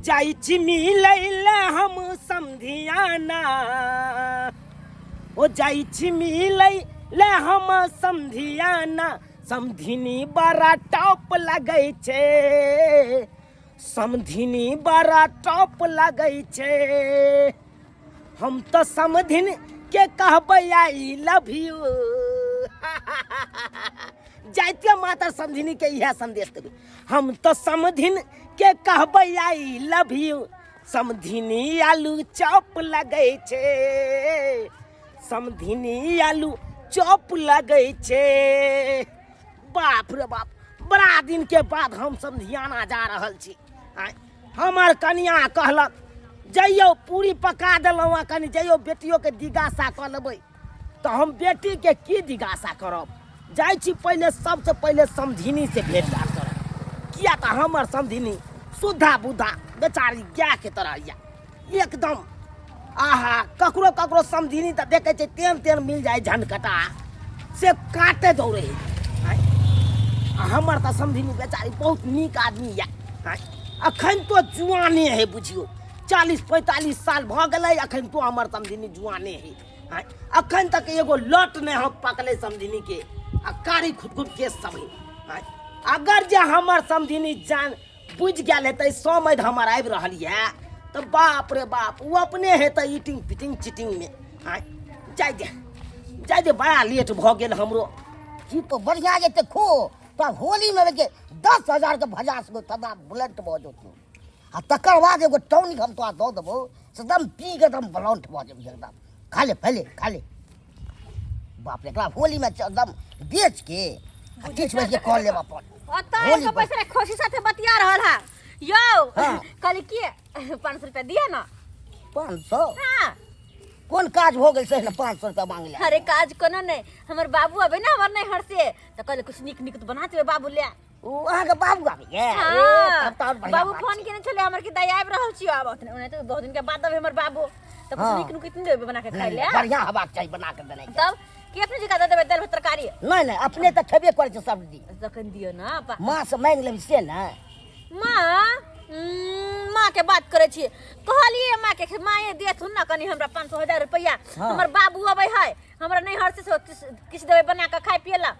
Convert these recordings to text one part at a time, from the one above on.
जाइ छी मिलै लए हम समधियाना, ओ जाइ छी मिलै लए हम समधियाना, समधिनी बड़ा टॉप लगै छै, समधिनी बड़ा टॉप लगै छै। हम तऽ समधिन के कहबै I love you. जाइते माता समधिनी के इएह संदेश देबै, हम तऽ समधिन के कहबै I love you. समधिनी आलू चॉप लगै छै, समधिनी आलू चॉप लगै छै। बाप रे बाप, बड़ा दिन के बाद हम समधियाना जा रहल छी। आँय, हमर कनिया कहलक जइयौ पूरी पका देलहुँ आ कनि जइयौ बेटियोके दिगासा कऽ लेबै, तऽ हम बेटीके की दिगासा करब? जाइ छी पहिले सबसँ पहिले समधिनीसँ भेट घाट करब, किया तऽ हमर समधिनी सुधा बुधा बेचारी गायके तरह यऽ एकदम। आहा, ककरो ककरो समधिनी तऽ देखै छै तेहन तेहन मिल जाइ झनकटा से काटे दौड़े है, आ हमर तऽ समधिनी बेचारी बहुत नीक आदमी यऽ। अखन तो जुआने है, बुझियौ 40-45 साल भऽ गेलै, अखन तो हमर समधिनी जुआने है। अखन तक एगो लट नहि हम पकले समधिनी के, आ कारी खुटखुट केस सब है। अगर जे हमर समधिनी जान बुझि गेल हेतै समधि हमर आबि रहल यऽ, तऽ बाप रे बाप, ओ अपने हेतै इटिंग पिटिंग चिटिंग में। जाय दे, जाय दे, बड़ा लेट भऽ गेल हमरो। जी तो बढ़िया जेतै खो तऽ होलीमे के 10,000 के भजा सको तदा बुलेट भऽ जेतौ, आ तकर बाद एगो टॉनिक हम तोरा दऽ देबौ से एकदम पी के एकदम ब्लंट भऽ जेबही एकदम। खा ले पहले, खा ले। बाप रे, एकरा होलीमे एकदम बेच के आ किछु बेच के कऽ लेब अपन। ओतऽ होली एक पर। पैसा खुशी साथे बतिया रहल है यौ। हाँ। कहली की 500 रुपया दिया ना। 500? हाँ। कोन काज हो गेल से ने 500 रुपया मांग ले? अरे काज कोनो नहीं, हमर बाबू अबे ना हमर नैहर से, तऽ कहले कुछ नीक नीक बना देबै बाबू ले। ओ अहाँके बाबू आबैए? हाँ। ओ, तब तऽ आओर बढ़िआँ बाबू बात फोन छै। केने छलै हमर कि दाइ आबि रहल छी आब, ओतने तऽ बहुत दिन के बाद अबै हमर बाबू, तऽ कुछ हाँ। नीक नुक इतने देबै बना के खाइ नहि, ले। नहि, बढ़िआँ हेबाक चाही बना के देनाइ। तब की अपने जकाँ दऽ देबै दालि भात तरकारी? नहि नहि, अपने तऽ खेबे करै छै सब दिन। तखन दियौ ने माँ से मांगि लेबै से ने। माँ, माँ के बात करै छी, कहलिए माँ के माँ देथुन ने कनि हमरा 500 हजार रुपैआ। हाँ। हमर बाबू अबै है हमरा नैहर से, किछु देबै बना कऽ खाय पियै ला।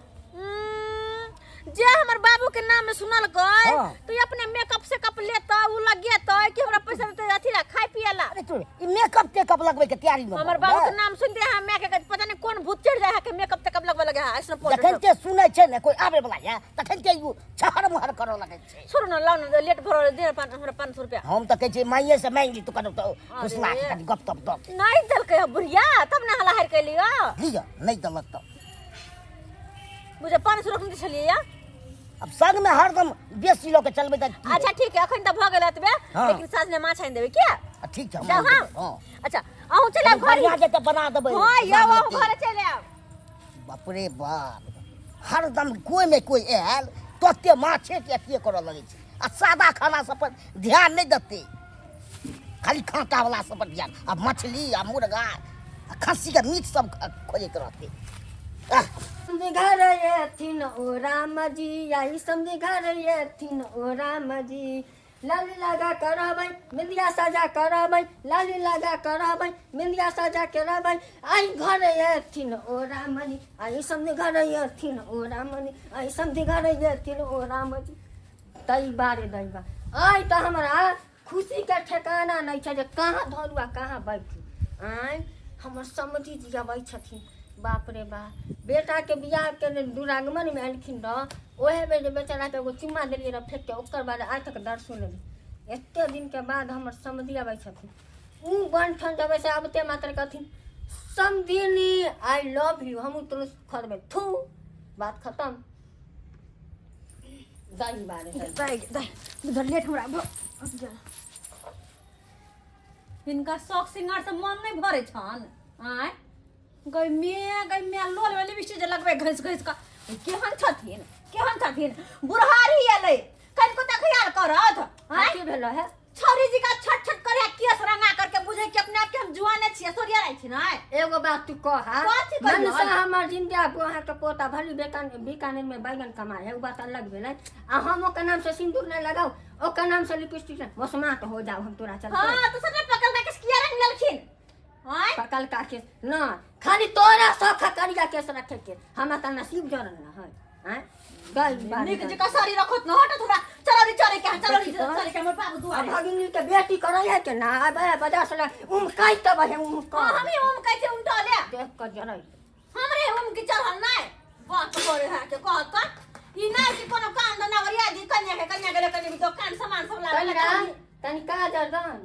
जे हमर बाबू के नाम में सुनलकै हाँ। तो ई अपने मेकअप सेकअप लेतै, उ लगेतै कि हमरा पैसा देतै अथी ला खाय पियै ला। अरे तू ई मेकअप तेकअप लगबै के तैयारी में हमर बाबू के नाम सुनते हम माय के कहै, पता नहीं कोन भूत चढ़ जाय है के मेकअप तेकअप लगबै लगे है ऐसनो पाउडर जखन सब। ते सुनै छै ने कोई आबे वाला है तखन ते ई छहर मुहर करऽ लगै छै। छोड़ू ना, लाउ ना, लेट भऽ रहल दे हमरा 500 रुपया। हम तऽ कहै छियै माइये से मांगि ली तू कनो तऽ फुसला के अरे। कनि गप तप दऽ के। नहीं देलकै है बुढ़िया तब ने हला हारि केलियो। लिअ, नहि देलक तऽ बुझे 500 रखने छलियै या। अब संग में हरदम बेसी लऽ के चलबै तऽ की? अच्छा ठीक है, अखन तऽ भऽ गेल एतबे। हाँ। लेकिन साँझ में माछ आनि देबै के? आ, ठीक छै, हम जाउ, आनि हाँ। देबै, हाँ। अच्छा अहूँ चलि आयब घर। बढ़िआँ जेतै बना देबै। हाँ यौ, बना अहूँ देतै। घरे चलि आयब। बाप रे बाप, हरदम कोइ ने कोइ आयल तते माछे के अथिए करऽ लगै छै आ सादा खाना सब पर ध्यान नहि देतै, खाली काँटा वाला सब पर ध्यान, आ मछली आ मुर्गा आ खस्सी के मीट सब खोजैत रहतै। आह। समझी घर एथिन ओ राम जी, आई समझी घर एथिन ओ राम जी, लाली लगा करबै बिंदिया सजा करबै, लाली लगा करबै बिंदिया सजा करबै, आई घर एथिन ओ राम जी, आई समझी घर एथिन ओ राम जी, आई समझी घर एथिन ओ राम जी। तई बारे दैबा आइ तऽ हमरा खुशी के ठेकाना नहि छै जे कहाँ धरू आ कहाँ बैठू। आँय हमर समधी जी अबै छथिन, बाप रे बाप, बेटाके बियाहके दुरागमनमे एलखिन रहऽ, ओहे बेर जे बेचाराके एगो चुम्मा देलियै रहऽ फेंक के, ओकर बाद आइ तक दर्शो नहि भेल। एते दिनके बाद हमर समधी अबै छथिन, उ बनठन जबै से अबते मात्र कहथिन समधिनी I love you, हमहूँ तुरंत खरबै थू, बात खतम। दही बारे दही। दही, दही, उधर लेट हमरा हिनका शौक सिंगार से मन नहीं भरे छन। आय गई मे, गई मे लोल में लिपस्टिक जे लगबे घैस घैस का। केहन छथिन, केहन छथिन बुढ़ारी एलै कनिको त ख्याल करत। आय की भेलो है छौरी जी का छट छट करे केस रंगा करके बुझे बुझे कि अपने आप के हम जुआने छियै सोरिया रहै छी नै एगो बात तू कह कथी कहियौ? मनसा हमर जिंदा गोहा के पोता भली बेकान बीकानेर में बैगन कमाए है उ बात अलग भेलै आ हम ओकर नाम से सिंदूर नहीं लगाऊ ओकर नाम से लिपस्टिक नहीं मसमात हो जाओ हम तोरा चलते हाँ तो सबने पकड़ के किया रंग लेलखिन आय पकल का केस न खाली तोरा शौक है करिया केस रखे के हमरा त नसीब जरल न है आँय गई बात निक जका साड़ी रखत न हटत हमरा चलो रे चले के चलो रे चले के हमर बाबू आ दुआरे भगिनी के बेटी करै है के ना आबे बाजार से उम काई तब है उम हाँ का हम ही ओम कहै छै उमटा ले देख कर जरै हमरे ओम के चढ़ल नै बात करे है के कहत त ई नै कि कोनो काम धंधा ओरिया दी कन्या के कन्या गेले कन्या के दोकान सामान सब लागल तनी तनी काजर दन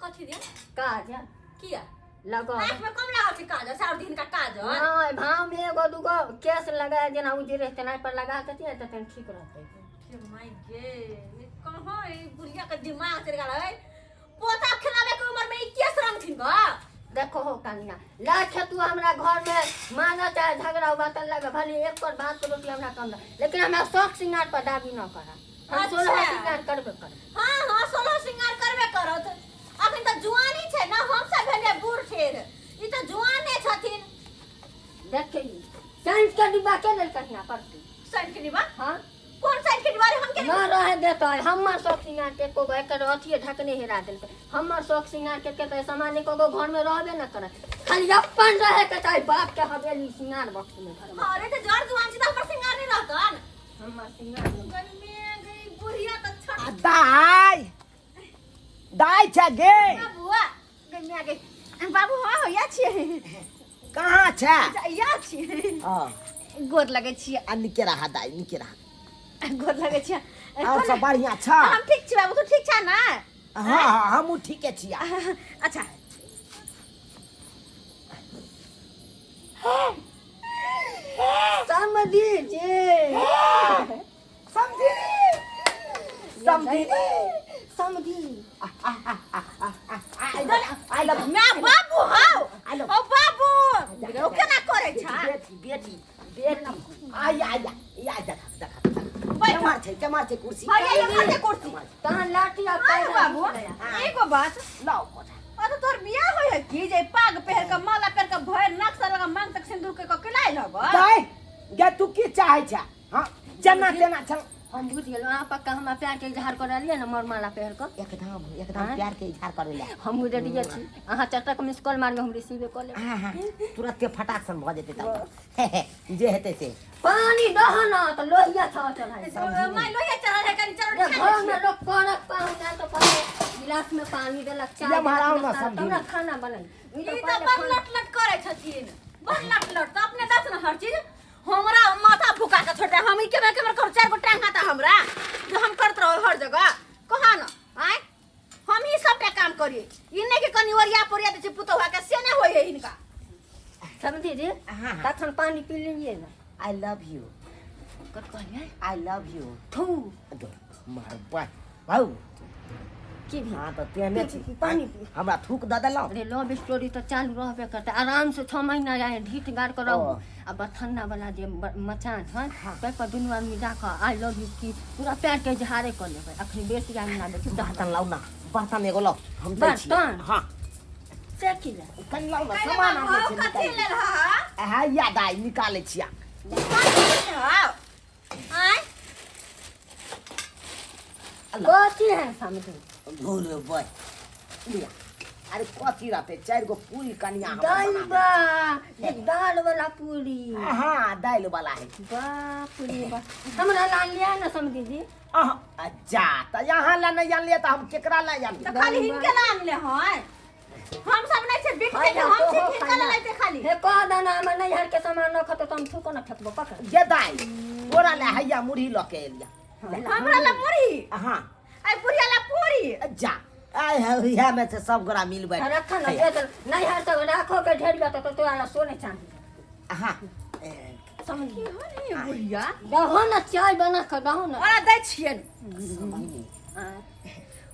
कथी दे काजर किया लगो आँख में कम लागल छै काजर सार दिन का काजर नहीं भाव में एगो दूगो केस लगा जेना उजरे रहते ना पर लगा देती त तनी ठीक रहते के माय गे कहाँ ई बुढ़िया के दिमाग चल गेल है पोता खिलावे के उम्र में ई केस रंगथिन ग देखो हो कन्या लाख तू हमरा घर में माना चाहे झगड़ा हुआ तो लगे भले एक पर भात के रोटी हमरा कम दे लेकिन हमरा शौक श्रृंगार पर दाबी न करा हम अच्छा। सोलह श्रृंगार करबे कर हाँ हाँ सोलह श्रृंगार करबे करत अखन तऽ जुआनी छै ना हम सब भेलियै बूढ़ ठेर ई तऽ जुआने छथिन देखे साइंस के डिब्बा के लेल कन्या पड़ती साइड के डिब्बा हाँ कोन साइड के डिब्बा रे हम के न रहे देते हमर शौक श्रृंगार के एको गो एकर अथिए ढकने हेरा देलकै हमर शौक श्रृंगार के के सामान एको गो घर में रहबे न करे खाली अपन रहे के चाही बाप के हवेली श्रृंगार बॉक्स में भरल हाँ रे तऽ जर जुआन छी तऽ हमर श्रृंगार नहि रहतन हमर श्रृंगार गरमे गई बुढ़िया तऽ छठ आ दाइ दाइ छै गे बाबुआ गरमे गई बाबू हाँ हो या छियै कहाँ छै या छियै हँ गोर लगै छियै आ निके रहा दाइ निके रहा गोर लगै छियै और सब बढ़िया छ हम ठीक छी बाबू तू ठीक छ ना हाँ हाँ हमहूँ ठीके छिया अच्छा समधी जी समधिनी समधिनी समधी I love मैं बाबू हौ I love- ओ बाबू ओ केना करै छ बेटी बेटी बेटी आइ आइ आइ देख देख बैठ। केम्हर छै केम्हर छै कुर्सी हाँ, ये केम्हर छै कुर्सी? तहन लाठी आ आय पैर बाबू एगो बात लाओ कोठा अ तो तोर बियाह होय है की जे पाग पहिर के माला पहिर के भरि नक्शा लगा मांग तक सिंदूर के कके लाइ लगल दाइ गे तू की चाहै छ हां जेना तेना छल हम बुझि गेलहुँ अहाँ पक्का हमरा प्यार के इजहार कर लिए ने मोर माला पहिर कऽ एकदम एकदम प्यार के इजहार करे ले हमहूँ रेडिये छी अहाँ चटक मिस कॉल मारियो हम रिसीवे कऽ लेब हाँ हाँ तुरंते फटाक सन भऽ जेतै तब जे हेतै से पानी दह न तऽ लोहिया छह चढ़ाइ माय लोहिया चढ़ल है कनी चढ़ल जे घर में लोग करक पाहुन आयल तऽ पहिले गिलास में पानी देलक चाय ये महाराज देलक, ना नाश्ता, समझी। तब ने खाना बनल ई ई तऽ तऽ पहिले बड़ खाना- लट लट करै छथिन बड़ लट लट तऽ अपने दस ने हर चीज हमरा माथा फुका के छोड़ दे हम ई केना केना करू चारि गो टांग हाथ हमरा जे हम करत रहब हर जगह कहाँ न आँय हम ही सबटा काम करी ई नहि कि कनी ओरिया पोरिया दै छै पुतहुआ के से नहि होइ है हिनका समझी जी हाँ। तखन पानी पी लीजिए ना I love you कत कहलियै I love you थू मार बाय भाउ की भेल हाँ तऽ तेहने छी पी, पानी पी। हमरा थूक दऽ देलहुँ अरे लव स्टोरी तऽ चालू रहबे करतै आराम से 6 महीना जाए ढीठ गाड़ कऽ रहू ओ। आ बथन्ना वाला जे मचान है ताहि पर दुनू आदमी जाकऽ I love you की पूरा प्यार के इजहारे कऽ लेबै अखन बेसी आदमी ना बेसी बर्तन लाउ ना बर्तन एगो लाउ हम दै छी बर्तन? हाँ से की ले कनि लाउ ना कैले सामान बाबू, आनै छै कथी निकालि लेल हा हाँ याद आइ निकालै छिया कथी लेल आँय कथी है समझी धुर बय लिया अरे कथी रहतै चारि गो पूरी कनिया हमर दालि बना बा ये दाल वाला पूरी देलकै। हाँ दालि वाला है बाप रे बाप हमरा लान लिया ना समझी जी अहाँ अच्छा तऽ यहाँ ला नहि जानलियै तऽ हम केकरा ला जानलियै तऽ खाली हिनके ला आनले हय हम सब नहि छै बिक छै हम छी हिनका ला लैते खाली हे कह देना हमर नैहर के सामान न खतो तऽ हम थूको न फेकबो पकड़ गे दाइ तोरा ला हैया मुरही लऽ के एलिया हमरा ला मुरही हाँ आई बुढ़िया ला पूरी जा आइ इएह में से सब गोरा मिल बैठ रख न दे दे नैहर से राखो के ढेर तो तोरा ला सोने चांदी हाँ समझ की बुढ़िया दहो न चाय बना के दहो न ओरा दै छियनि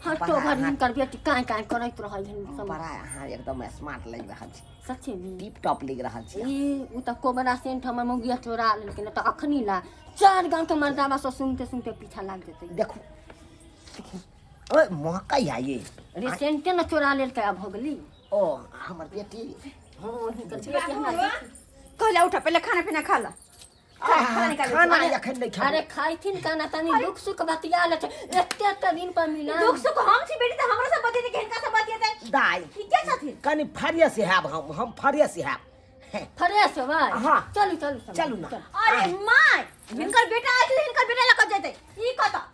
हटो घर हिनकर बेटी काँय काँय करैत रहै हन सब बड़ा अहाँ एकदम स्मार्ट लागि रहल छी सच्चे में टिप टॉप लागि रहल छी ई उ तऽ कोबरा सेंट हमर मौगिया चोरा लेलकै तऽ अखनी ला चार गाँव के मर्दाबा सब सुनते सुनते पीछा लाग जेतै देखू ओए महकै है ये। रिसेंटे न चोरा लेलकै आब हो गेली। ओ हमर बेटी। हँ, हिनकर बेटी हमरा। कहले उठा, पहिले खाना पीना खा ला। खाना निकाल। खाना एखन नहि अरे खेबै। खाइथिन खाना, तनी दुख सुख बतिया ले, एते एते दिन पर मिला। दुख सुख हम छी बेटी तऽ हमरा से बतियेतै कि हिनका से बतियेतै? दाइ, ई के छथिन? कनि फ्रेश हैब, हम फ्रेश हैब। फ्रेश होबै? हाँ। चलू चलू सब। चलू ना। अरे माय, हिनकर बेटा आयल छलै, हिनकर बेटा लऽ कऽ जेतै ई कतऽ?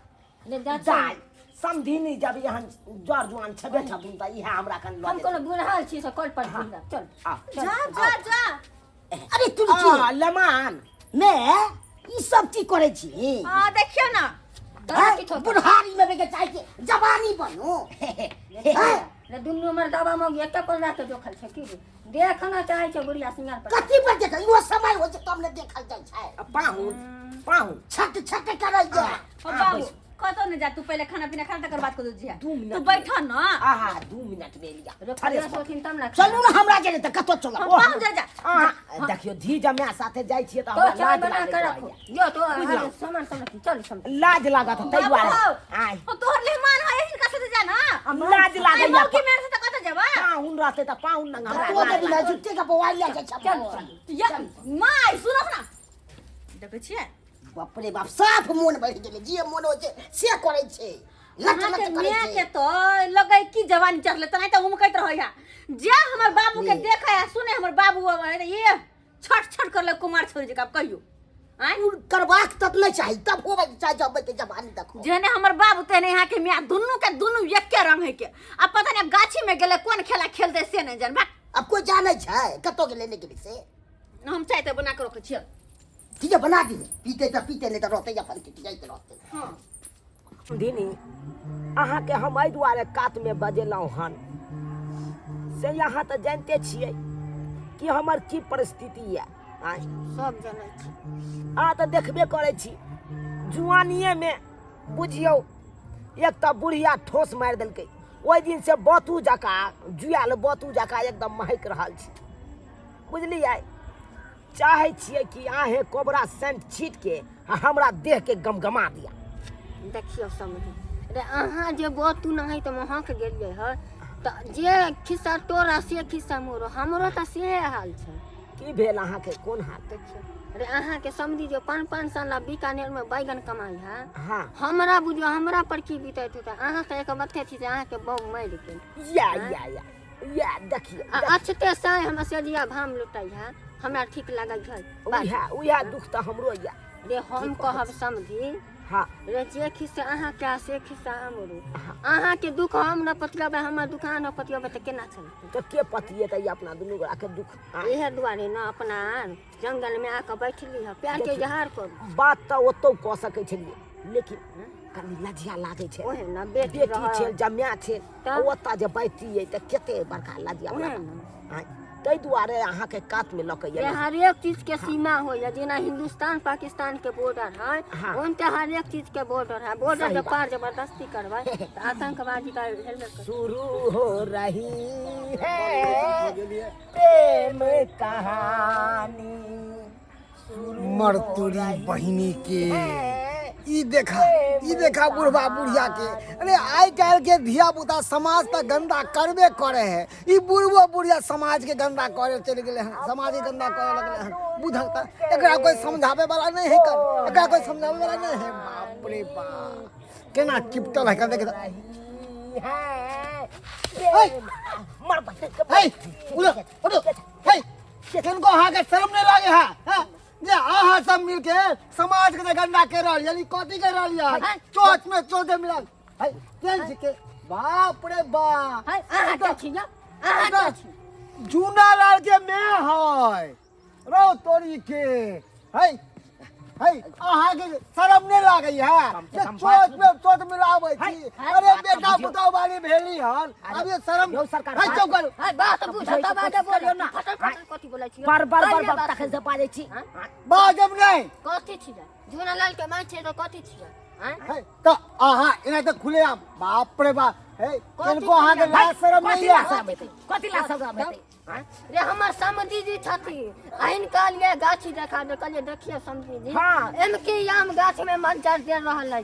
ले जा। दाइ, समधिनी जब एहन जर जुआन छेबे छथुन तऽ इएह हमरा कनि लऽ हम जेतै। कोनो बुढ़ाल छी से कल पर घुमब? चल। आ, जा जा जा। अरे तुलसी। आ, लेमान। ने ई सब की करै छी? हाँ, देखियौ ना। तोरा की ठोकर? बुढ़ारी में के चाहे छै जवानी बनू। रे दुनू मर्दाबा मौगी एके पर राख के जोखल छै की रे? देखना चाहे छै बुढ़िया सिंगार पर। कथी पर देख? इहो समय होइ छै तब ने देखल जाइ छै। पाहुन पाहुन। छट छट करै छै। हो बाबू, कतौ नहि जा तू, पहिले खाना पीना खा, तकर बाद कतौ जिया। 2 मिनट तू बैठ न। आहा, 2 मिनट में लिया। रे फ्रेश फ्रेश होथिन तब ना। चलू ने हमरा जे तऽ कतौ चलब। हम पाहुन, जा जा। अहाँ देखियौ, धी जमाय साथे जाइ छियै तऽ तो हमरा चाय लाज बना लागैत के रखो। रहैया। यो तो बुझलहुँ। सामान सब रखी, चलू सब। लाज लागत ताहि दुआरे। बाबू, आय। हो तोहर मेहमान है, हिनका साथे जा ना। लाज आई लागैया। मौकी मेरे से कतौ जेबा? पाहुन रहतै तऽ पाहुन लग हमरा तो लाज देवी ना जुत्ते के बौआइ लए जाइ छै। चल चल। या माय, सुनत ना, देखै छियै? बाप रे बाप, साफ मोन बढ़ि गेलै। जे मोन होइ छै से करै छै, लट लट अहाँके करै माय छै। के तो लगै की जवानी चढ़ले, तऽ नहि तऽ उमकैत रहै है। जे हमर बाबू के देखै आ सुनै हमर बाबू आबै तऽ ये छट छट करले कुमार छोड़ी जकाँ। कहियो आँय? उ करबाक तक नहि चाही, तब होबै चाहे जब के जवानी देखो। जेहने हमर बाबू तेहने यहाँ के माय, दुनू के दुनू एके रंग है के। आ पता नहीं गाछी में गेले कोन खेला खेलते से नहीं जान। आब कोइ जानै छै कतौ गेलै नहि गेलै से। हम चाय तऽ बना के रखै छियै। ठीक है, बना दी। पीते तऽ पीते, नहि तऽ रहतै अपन जाइत रहतै। हाँ। समधिनी, अहाँके हम एहि दुआरे कातमे बजेलहुँ हन से अहाँ तऽ जानिते छियै कि हमर की परिस्थिति यऽ। आँय? सब जनै छी। अहाँ तऽ देखबे करै छी, जुआनिएमे बुझियौ एक तऽ बुढ़िया ठोस मारि देलकै, ओहि दिनसँ बतू जकाँ जुआयल बतू जकाँ एकदम महकि रहल छी, बुझलियै? चाहै छियै कि अहें कोबरा सेंट छीटके आ हमरा देहके गमगमा दिया। देखियौ समझी रे, अहाँ जे बतू नहीं तऽ महक गेलियै हँ तऽ जे खिस्सा तोरा से खिस्सा मोरो, हमरो तऽ सेहे हाल छै। की भेल अहाँके? कोन हाल? देखियौ रे, अहाँके समझी जो 5-5 साल ला बीकानेर में बैगन कमाई है। हाँ। हमरा बुझियौ हमरा पर की बीतैत होतै। अहाँ तऽ एक बत्ते छी जे अहाँके बहू मरि गेल। या या या या, देखियौ। आ अच्छते साँय हमरा सेजिया भाम लुटै है, हमरा ठीक लागै है। उएह उएह दुख तऽ हमरो या। रे हम कहब समझी। हाँ। रे जे खिस्सा अहाँके आ से खिस्सा हमरो। अहाँके दुख हम न पतियबै, हमर दुख अहाँ न पतियबै तऽ केना चलतै? तऽ के पतिएतै अपना दुनू गोटाके दुख? आँय? इएह दुआरे ने अपना जंगलमे आके बैठली है, प्यारके देखियौ। इजहार करू। बात तऽ ओतौ कऽ सकै छलियै, लेकिन कनि लज्जा लागै छै। ओहे ने बेटी बेटी रहत। छल, जमाए छल। तब? ओतऽ जे बैठतियै तऽ कते बड़का लज्जा ओहे वाला ने। आँय, ताहि दुआरे अहाँके कातमे लऽ कऽ जे एलहुँ। हरेक चीज के सीमा होइया, जेना हिंदुस्तान पाकिस्तान के बॉर्डर है। हाँ। ओनते हरेक चीज के बॉर्डर है। बॉर्डर सही के बात। पार जबरदस्ती करबै तऽ आतंकवादी का हेलमेट कर। शुरू हो रही है प्रेम कहानी, शुरू हो मरतोरी रही बहिनी के। है ई देखा, ई देखा बुढ़वा बुढ़िया के। अरे आइ काल्हि के धिया पुता समाज तऽ गंदा करबे करे है, ई बुढ़बो बुढ़िया समाज के गंदा करे चलि गेलै हन, समाज के गंदा करे लगलै हन। बुझल तऽ एकरा कोई समझावे वाला नहीं है कर, एकरा कोई समझावे वाला नहीं है। बाप रे बाप, केना चिपटल है, देख। रही है है। मर बहिन के। हे उठो उठो, हे किनको अहाँके शर्म नहीं लागे है, हैं? जे अहाँ सब मिलके समाज के जे गंदा के रहल, यानी कथी के रहल है, चोच में चोच मिलल है केन छी के? बाप रे बाप। है अहाँ के छी यौ? अहाँ के छी? जूना लाल के मैं है रो तोरी के है। है अहाँ के शर्म नहीं लागे है कम से जे कम चोच में चोच मिलाबै छी? है, अरे बात तऽ बेटा बुझियौ। पुतहु वाली भेली हन, अब ये शर्म यौ सरकार, है बात चौक करू। है बात बुझ तब आगे बोलियौ ना। फटल फटल कथी बोलै छी? बर बर बर बर बात तखन से बाजै छी। बाजब नहीं। कथी छियै? जूना लाल के माय छियै तऽ कथी छियै? आँय? है, तऽ अहाँ एना तऽ खुले आम, बाप रे बाप, हे किनको अहाँके लाज शरम कथी नहीं ला है? शरम हेतै? कथी ला शरम हेतै? आँय? रे हमर समधी जी छथिन, अहिन कहलिए गाछी देखा दे, कहलिए देखिए समधी जी। हाँ। एम के आम गाछ में मंचर दे रहल है।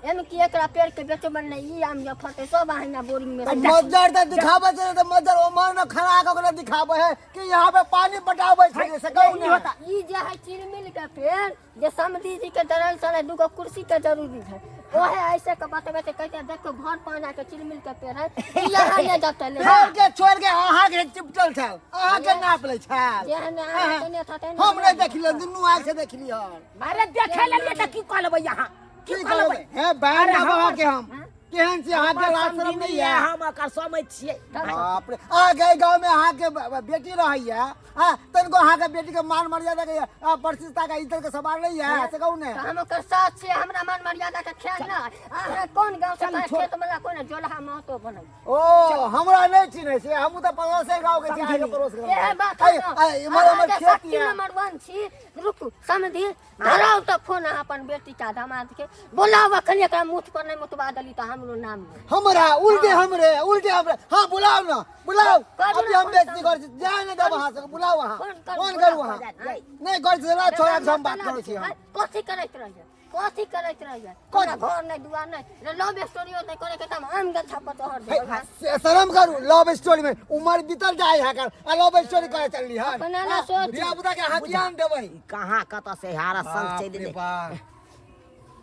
एमे की एकरा पेड़ के बेचबन नहि ई आम जे फड़तै सब अहिना बोरिंग में मज्जर तऽ दिखाबै छै तऽ मज्जर ओमहर ने खड़ा कऽ ओकरा दिखाबै है कि यहाँ पे पानी पटाबै छै से कहू ने होता। ई जे है चिलमिल के पेड़ जे समधी जी के दरन सर दूगो कुर्सी के जरूरी है ओहे ऐसे के बतबे ते कहते देखो घर पाना के चिलमिल के पेड़ है ई यहाँ नहीं जतले पेड़ के छोड़ के अहाँ के चिपटल छल अहाँ के नाप लै छल जेहन अहाँ केने था तेहन हम नहि देखलियै दुनू आँख से देखलियै हन अरे देखे लेलिए तऽ की कऽ लेबै अहाँ की की कऽ लेबै करबै हे बैन अरे ना बाबा हमर- के हम केहन छी अहाँ के हमर लाज शरम समधिनी नहीं है है हम एकर समझ छियै बाप रे अहाँ के गाँव में अहाँ के बेटी रहैया हाँ तनिको अहाँ के बेटी के मान मर्यादा के आ, प्रतिष्ठा के इज्जत के सवाल नहीं है से कहू ने तऽ हम ओकर साथ छियै हमरा मान मर्यादा के ख्याल ना अहाँ कोन गाँव से कहाँ खेत वाला कोन जोलहा महतो बनै ओ हमरा नहीं चिन्है छै हमहूँ तऽ पड़ोसे गाँव के छी अहाँके पड़ोस के इएह बात आइ आइ इमहर अहाँ हमर जे खेत शक्ति यऽ नंबर वन छी रुकू समझी धराउ तऽ फोन अहाँ अपन बेटी के दामाद के बोलाउ अखन एकरा मुठ पर नहि मुतबा देली तऽ हमरो नाम नहि हमरा उल्टे हमरे उल्टे हमरे हाँ बुलाओ ना बुलाओ करू अभी ना हम फोन बेइज्जती करू। करै छी जाय नहि देब अहाँ सबके बुलाओ अहाँ फोन करू, फोन करू बुलाउ, अहाँ नहि करै छी ला छोड़ा के हम बात करै छी हम कथी करैत रहैया कथी करैत रहैया हमरा घर नहि दुआर नहि लव स्टोरी नहि करे के तऽ हम आम गच्छा पर चढ़ हे, देबै से शर्म करू लव स्टोरी में उम्र बीतल जाय है कर आ लव स्टोरी करे चलली हन अपना ना सोच। धिया पुता के अहाँ ज्ञान देबै कहाँ कतऽ से हारा संग चलि बाप रे एलै बाप।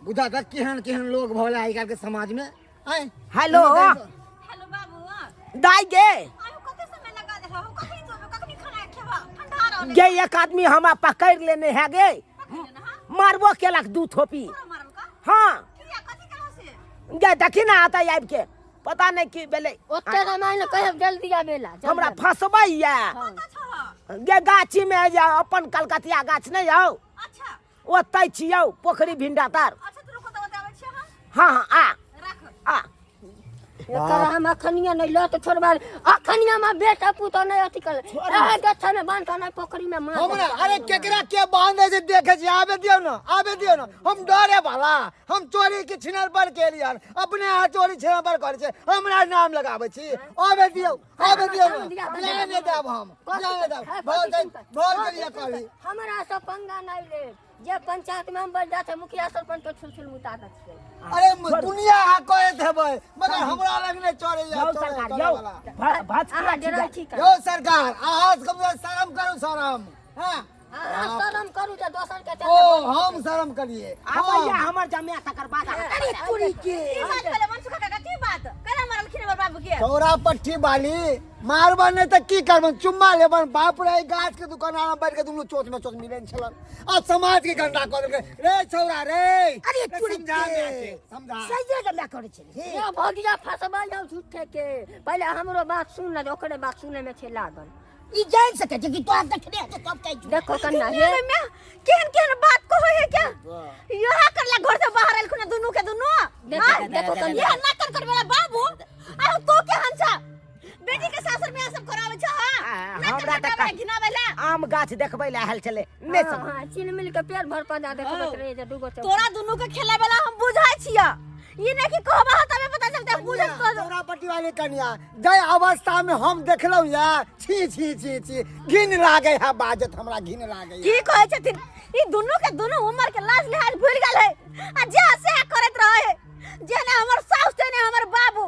बुझा तऽ केहन केहन लोग भऽ गेलै आइ काल्हि के समाज में आँय हेलो हेलो बाबू दाइ गे आयो कते समय लगा दे हो कखनी तो कखनी खाना खेबा ठंडा रहले गे एक आदमी हमरा पकड़ि लेने है गे मारबो केलक दू थोपी मारल का हाँ किया कथी केलहो से गे देखी ना आता आबि के पता नहीं की भेलै ओते रामायण कहब जल्दी आबेला जल्दी हमरा आबे। फंसबैया कत छह गे गाछी में जे अपन कलकतिया गाछ नहीं हौ अच्छा ओतै छियौ पोखरी भिंडा तर अच्छा तू रुको तो बताबै छियै हम हाँ हाँ आ राख आ एकर हम अखनिया नहीं लत छोड़बा अखनिया में बेटा पुतो नहीं अथी कर एहे गच्छा में बांध के नहीं पोखरी में मार हमरा अरे केकरा के बांधे छै देखे छी आबे दियौ ना आबे दियौ ना हम डरे वाला हम चोरी के छिनर पर के लिए अपने हाथ चोरी छिनर पर करे छै हमरा नाम लगाबै छी आबे दियौ आबे दियौ ना जाए नहि देब हम जाए नहि देब भऽ गेल भऽ गेल ये कहली हमरा से पंगा नहीं ले जे पंचायत में हम बैठ जाते मुखिया सरपंच के छुल छुल मुता दै छियै अरे दुनिया अहाँ कहैत हेबै मगर हमरा लग नहि चोरी यौ सरकार यौ अहाँ डरै छी का यौ सरकार अहाँ कम से शरम करू शरम हाँ अहाँ शरम करू जे दोसर के ओ हम शरम करिए आबैया हमर जमिया तकर बाद अरे चोरी के की बात भेलै मनसुखा काका की बात केना मारलखिन हमर बाबू के चौरा पट्टी वाली मारबा नहीं तऽ की करबन चुम्मा लेबन बाप रे गाछ के दुकान में बैठ के दुनू चोच में चोच मिलन छलन आ समाज के गंदा कऽ देलकै रे छौरा रे अरे रे चोरी समझा के। दे के, समझा सहिए के मैं करै छली हे यो भगिया फसबा जाउ झूठे के पहिले हमरो बात सुन ले ओकरे बात सुने में छे लागल ई जान सकै छै कि तोरा देखने हेतौ तब कहै छौ देखो कन्या हे मेरे में केहन केहन बात कहै है क्या यहाँ करला घर से बाहर एलखुन दुनू के दुनू देखो, हाँ? देखो कन्या। यहाँ ना कर कर मेरा बाबू आ तो केहन छा बेटी के सासुर में सब करावे छा हां ना हमरा कर तऽ कर घिनावे ला आम गाछ देखबै लए आयल छलै नहि हाँ, समझ हाँ, चिलमिल के पेड़ भर पर जा देखबैत रहे जे दूगो चौका। तोरा दुनू के खेले वाला हम बुझाय छिया ई नहीं कि कहबा तबे पता चलते हम बुझत तो चौरा पट्टी वाली कन्या जय अवस्था में हम देखलहुँ या छी छी छी छी घिन लागे है बाजत हमरा घिन लागे की कहै छथिन ई दुनू के दुनू उम्र के लाज लिहाज भूल गेल है आ जे से करैत रहे है जे ने हमर साउस ते ने हमर बाबू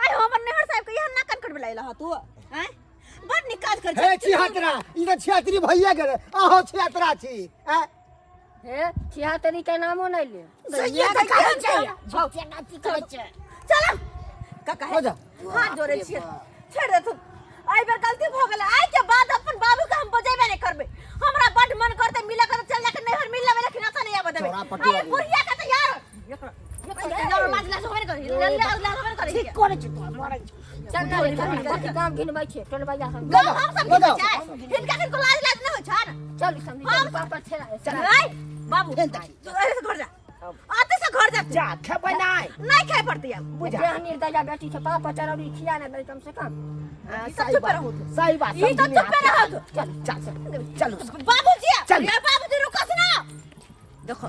आइ हमर नहर साहब के यहाँ नाकन कटबे लाइल ह तू हैं बड़ नीक काज कर हे छिहत्तरा ई तऽ छिहत्तरी भैया गेलै अहो छिहत्तरा छी ऐं हे छिहत्तरी के नामो नहीं ले सहिए तऽ कहै छै झूठे नाची करै छै चल काका हो जा। हाथ जोड़े छियै छोड़ दे तू एहि बेर गलती भऽ गेलै आइ के बाद अपन बाबू के हम बजेबे नहि करबै हमरा बड मन करतै मिले के तऽ चल जाके नैहर मिल लेबै लेकिन एतऽ नहि आबऽ देबै चौरा पट्टी अरे बुढ़िया के तऽ यार एकरा एकरा यार लाज लाज होबे नहि करै लाज लाज होबे नहि करै ठीक करै छै तोरा मरै छै चल ना रे, चल ना, कथी काम घिनबै छै टोलबैया सब गाँव हम सब लगाओ। घिनबै छै हिनका किनको लाज लाज नहि होइ छनि चल समझी हम- पापा छेड़ा चल ऐ बाबू तू एहि से घर जा आते से घर जा जा खेबै नहि नहि खाय पड़तै आब बुझा जे निर्दया बेटी छै पापा चरौरी खिया ने दे कम से कम हाँ, ई सब सही चुप बात रहू तू। सही बात ई तो समझी चुप रहू चल चल चलू बाबूजी चल। ए बाबूजी रुको ना देखो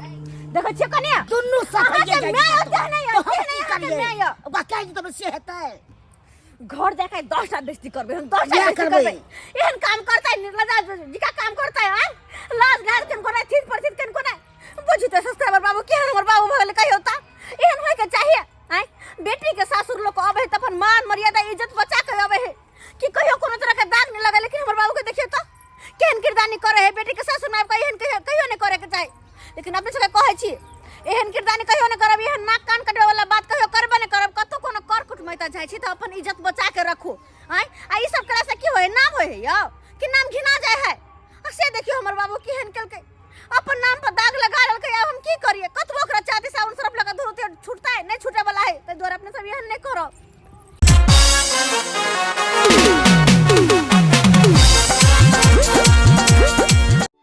देखो छियै कनिया दुनू अहाँ सफाइए के माय ओते नहि तऽ ओते हम नहि की अहाँके करियै माय यऽ। ओकरा कहि देबै से हेतै घर जाके 10टा बेइज्जती करबै हम 10टा इएह बेइज्जती करबै। करबै एहन काम करतै निर्लजा जी का काम करतै आय लाज लाज केन कोना थित पर थित केन कोना बुझू तऽ सस्ता हमर बाबू केहन हमर बाबू भऽ गेलै कहियो तऽ एहन होय के चाहिए आय बेटी के सासुर लोग अबे है त अपन मान मर्यादा इज्जत बचा के अबे है कि कहियो कोनो तरह के दाग नहीं लगे लेकिन हमर बाबू के देखियो तो केहन किरदानी करे है बेटी के सासुर में आबि के एहन कहियो कहियो नहीं करे के चाही लेकिन अपने सबके कहै छी एहन किरदानी कहियो नहीं करब एहन नाक कान कटबै वाला बात कहियो करबे नहीं करब कतौ कोनो कर कुटमैता जाइ छी तऽ अपन इज्जत बचा के रखू आय आ ई सब करा से की होय नाम होय है यौ कि नाम घिना जाय है आ से देखियो हमर बाबू केहन केलकै अपन नाम पर दाग लगा लेलकै आब हम की करिए कतबो ओकरा चाहती साबुन सर्फ लगा धोते छूटता है नहीं छूटे वाला है ताहि दुआरे अपने सब एहन नहीं करब।